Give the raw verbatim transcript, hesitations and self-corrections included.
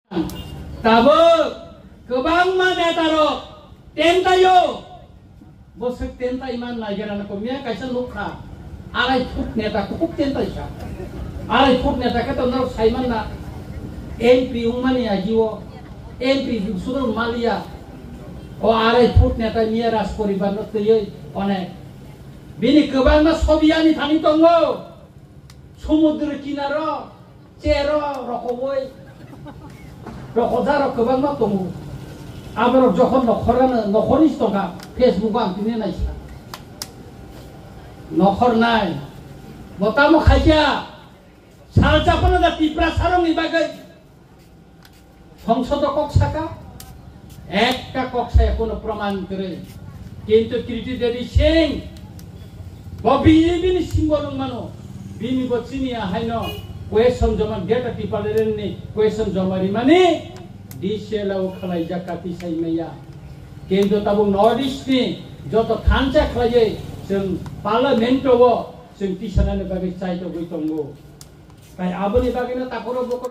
Tabuk kwbangma neta rok tentaio. Bwswk tentai man naigerana ko miya kaisa nukha. Arai foot neta kubuk tentai sa. Arai foot neta khe to norok saiman na M P wngmani agio. M P sudon maliya. O arai foot neta miya raj poribar no twiwi onek. Bini kwbangma sobi ani thani tongo. Sumudro kinaro, chero rokowi, rokojarok kwbangma tongo. Aborok jokhon nokhorano, nokhorni tongkha, Facebook o ang tini naisa. Nokhornai, bo tamo khaikha, salsa phano da Tiprasarokni bagwi. Songsodo kok saka, ekta kok saya kono proman kwrwi. Kintu Kriti Devi Singh, bo B J P ni symbol wng mano, bini bo chini ya haino question joma data department ni question joma rimani D C L o khwlaijak kati sai maya. Kintu tabuk North East ni joto thansa khwlaiwi chwng parliament o chwng tisanani bagwi chai togwi tongo. Tai aboni bagwino takoro bokor